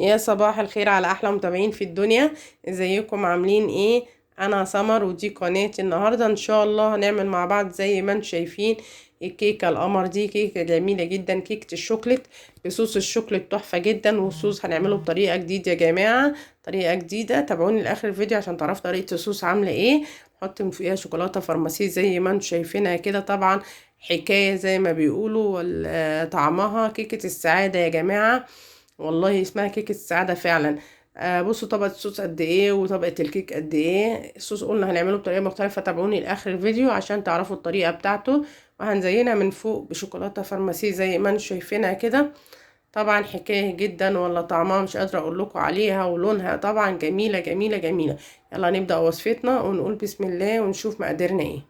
يا صباح الخير على احلى متابعين في الدنيا. ازيكم عاملين ايه؟ انا سمر ودي قناتي. النهارده ان شاء الله هنعمل مع بعض زي ما انتم شايفين الكيكه القمر دي، كيكة جميلة جدا، كيكة الشوكليت بصوص الشوكليت تحفة جدا، والصوص هنعمله بطريقة جديدة يا جماعة، طريقه جديدة. تابعوني لاخر الفيديو عشان تعرفوا طريقه الصوص عامله ايه. نحط فيها شوكولاتة فرماسي زي ما انتم شايفينها كده، طبعا حكاية زي ما بيقولوا، طعمها كيكة السعادة يا جماعة، والله اسمها كيكة السعادة فعلا. بصوا طبقة الصوص قد ايه وطبقة الكيك قد ايه. الصوص قلنا هنعمله بطريقة مختلفة، تابعوني لاخر الفيديو عشان تعرفوا الطريقة بتاعته. وهنزينها من فوق بشوكولاتة فرماسي زي ما انتم شايفينها كده، طبعا حكاية جدا، ولا طعمها مش قادرة اقول لكم عليها، ولونها طبعا جميلة جميلة جميلة. يلا نبدأ وصفتنا ونقول بسم الله ونشوف مقاديرنا ايه.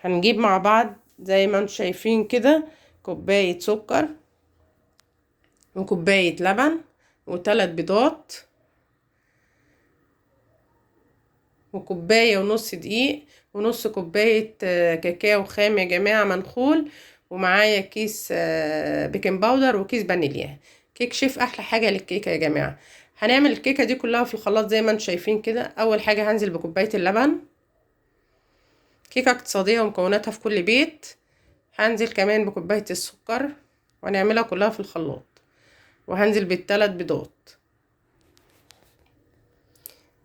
هنجيب مع بعض زي ما انتم شايفين كده كوباية سكر وكوباية لبن وثلاث بيضات وكوباية ونص دقيق ونص كوباية كاكاو خام يا جماعة منخول، ومعايا كيس baking powder وكيس فانيليا. كيك شيف احلى حاجة للكيكة يا جماعة. هنعمل الكيكة دي كلها في الخلاط زي ما انتم شايفين كده. اول حاجة هنزل بكوباية اللبن، كيكة اقتصادية ومكوناتها في كل بيت. هنزل كمان بكوباية السكر وهنعملها كلها في الخلاط، وهنزل بالثلاث بيضات.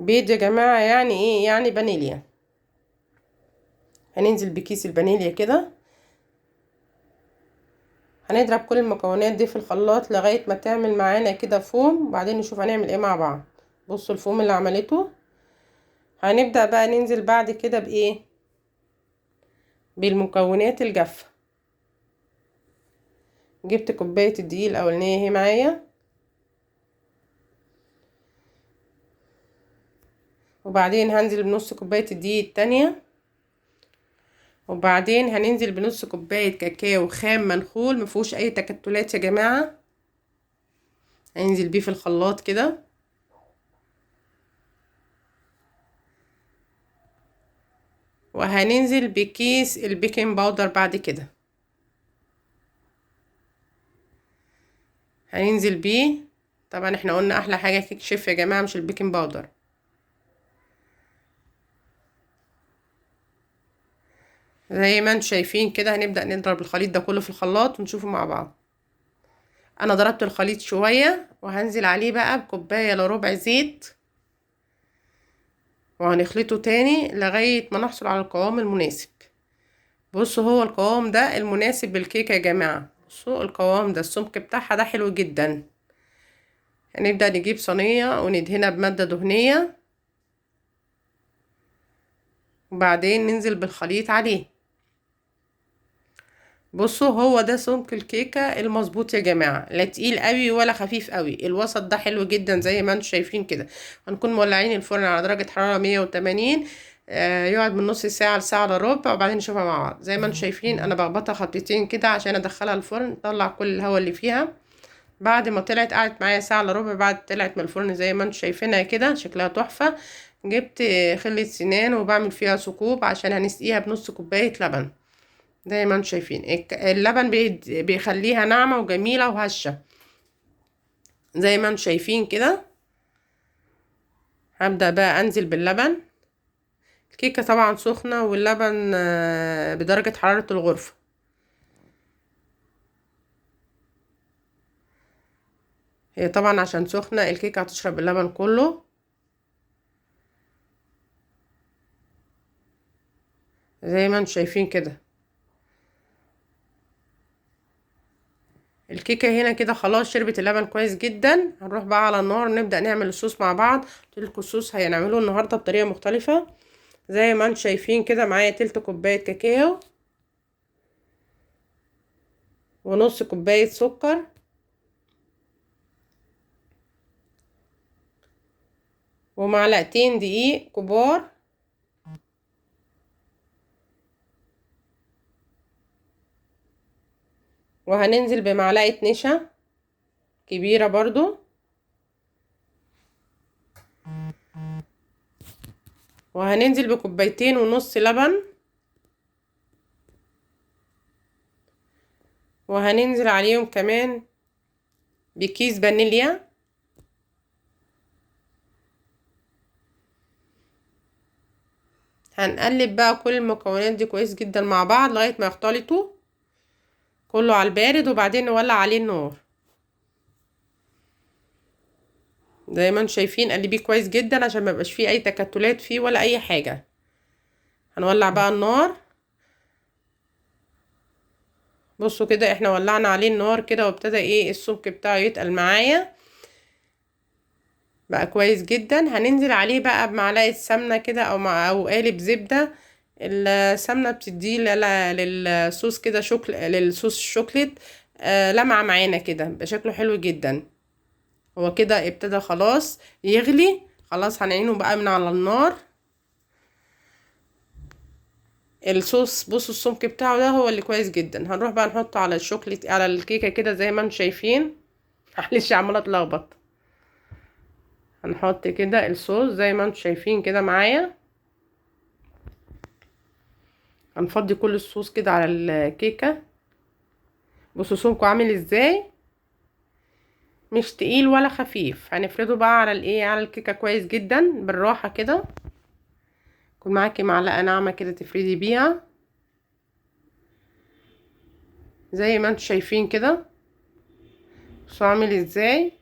بيض يا جماعة يعني ايه؟ يعني فانيليا. هننزل بكيس الفانيليا كده، هنضرب كل المكونات دي في الخلاط لغاية ما تعمل معانا كده فوم، وبعدين نشوف هنعمل ايه مع بعض. بصوا الفوم اللي عملته. هنبدأ بقى ننزل بعد كده بايه؟ بالمكونات الجافة. جبت كوباية الدقيق الأولانية اهي معايا، وبعدين هنزل بنص كوباية الدقيق التانية، وبعدين هننزل بنص كوباية كاكاو خام منخول مفيهوش أي تكتلات يا جماعة، هننزل بيه في الخلاط كده. وهننزل بكيس ال baking powder بعد كده، هننزل بيه. طبعا احنا قلنا احلى حاجة كيك شيف يا جماعة مش ال baking powder. زي ما انتم شايفين كده هنبدأ نضرب الخليط ده كله في الخلاط ونشوفه مع بعض. انا ضربت الخليط شوية وهنزل عليه بقى بكوباية الا ربع زيت، وهنخلطه تاني لغاية ما نحصل على القوام المناسب. بصوا هو القوام ده المناسب للكيكة يا جماعة. بصوا القوام ده، السمك بتاعها ده حلو جدا. هنبدأ نجيب صينية وندهنها بمادة دهنية، وبعدين ننزل بالخليط عليه. بصوا هو ده سمك الكيكة المظبوط يا جماعة، لا تقيل قوي ولا خفيف قوي، الوسط ده حلو جدا زي ما انتم شايفين كده. هنكون مولعين الفرن على درجة حرارة 180، يقعد من نص ساعة لساعة الا ربع، وبعدين نشوفها مع بعض. زي ما انتم شايفين انا بخبطها خبطتين كده عشان ادخلها الفرن، طلع كل الهواء اللي فيها. بعد ما طلعت قعدت معايا ساعة الا ربع، بعد طلعت من الفرن زي ما انتم شايفينها كده، شكلها تحفة. جبت خلة سنان وبعمل فيها ثقوب عشان هنسقيها بنص كوباية لبن. زي ما انتم شايفين اللبن بيخليها ناعمة وجميلة وهشة زي ما انتم شايفين كده. هبدأ بقى انزل باللبن. الكيكة طبعا سخنة واللبن بدرجة حرارة الغرفة. هي طبعا عشان سخنة الكيكة هتشرب اللبن كله. زي ما انتم شايفين كده الكيكة هنا كده خلاص شربت اللبن كويس جدا. هنروح بقى على النار نبدأ نعمل الصوص مع بعض. قلت لكم الصوص هنعمله النهارده بطريقة مختلفة. زي ما انتم شايفين كده معايا تلت كوباية كاكاو ونص كوباية سكر ومعلقتين دقيق كبار وهننزل بمعلقة نشا كبيرة برضو، وهننزل بكوبايتين ونص لبن، وهننزل عليهم كمان بكيس فانيليا. هنقلب بقى كل المكونات دي كويس جدا مع بعض لغاية ما يختلطوا كله على البارد، وبعدين نولع عليه النار. زي ما انتم شايفين قلبية كويس جدا عشان ما يبقاش فيه اي تكتلات فيه ولا اي حاجة. هنولع بقى النار. بصوا كده احنا ولعنا عليه النار كده، وابتدى ايه السمك بتاعه يتقل معايا بقى كويس جدا. هننزل عليه بقى بمعلقه سمنه كده او قالب زبدة. السمنة بتديه للصوص كده شكل، للصوص الشوكليت لمعة معانا كده، بقى شكله حلو جدا. هو كده ابتدى خلاص يغلي، خلاص هنعينه بقى من على النار. الصوص بصوا السمك بتاعه ده هو اللي كويس جدا. هنروح بقى نحطه على الشوكليت على الكيكه كده زي ما انتم شايفين. معلش عماله اتلخبط. هنحط كده الصوص زي ما انتم شايفين كده معايا. هنفضي كل الصوص كده على الكيكه. بصوا سمكة عامل ازاي، مش تقيل ولا خفيف. هنفرده بقى على الايه، على الكيكه كويس جدا بالراحة كده. يكون معاكي معلقه ناعمة كده تفردي بيها زي ما انتم شايفين كده. بصوا عامل ازاي،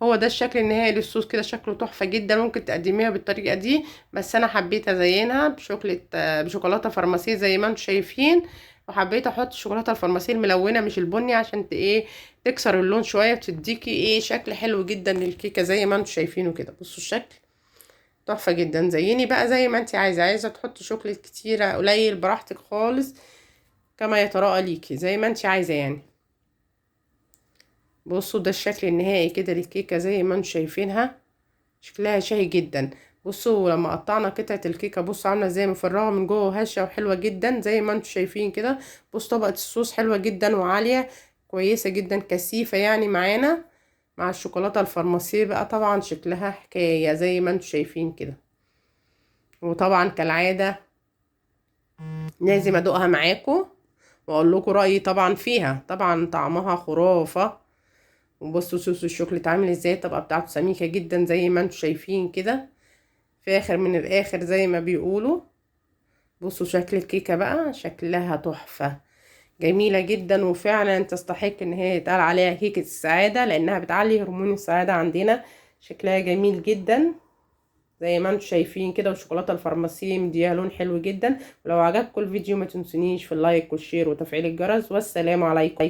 هو ده الشكل النهائي للصوص كده، شكله تحفة جدا. ممكن تقدميها بالطريقة دي، بس انا حبيت ازينها بشوكولاته فرماسيه زي ما انتم شايفين. وحبيت احط الشوكولاتة الفرماسيه الملونة مش البني عشان ايه تكسر اللون شوية، وتديكي ايه شكل حلو جدا للكيكه زي ما انتم شايفينه كده. بصوا الشكل تحفة جدا. زيني بقى زي ما انت عايزه، عايزه تحطي شوكليت كتيرة قليل براحتك خالص كما يتراءى ليكي زي ما انت عايزه يعني. بصوا ده الشكل النهائي كده للكيكه زي ما انتم شايفينها، شكلها شهي جدا. بصوا لما قطعنا قطعه الكيكه بصوا عامله ازاي، مفرغة من جوه وهشه وحلوه جدا زي ما انتم شايفين كده. بصوا طبقه الصوص حلوة جدا وعاليه كويسة جدا، كثيفة يعني معانا مع الشوكولاتة الفرماسيه بقى، طبعا شكلها حكاية زي ما انتم شايفين كده. وطبعا كالعادة لازم ادوقها معاكم واقول لكم رايي طبعا فيها. طبعا طعمها خرافه. وبصوا صوص الشوكليت عامل ازاي، الطبقة بتاعته سميكة جدا زي ما انتم شايفين كده، فاخر من الاخر زي ما بيقولوا. بصوا شكل الكيكه بقى شكلها تحفة جميلة جدا، وفعلا تستحق ان هي يتقال عليها كيكة السعادة لانها بتعلي هرمون السعادة عندنا. شكلها جميل جدا زي ما انتم شايفين كده، والشوكولاته الفرماسيه مديها لون حلو جدا. ولو عجبكم الفيديو ما تنسونيش في ال like وال share وتفعيل الجرس، والسلام عليكم.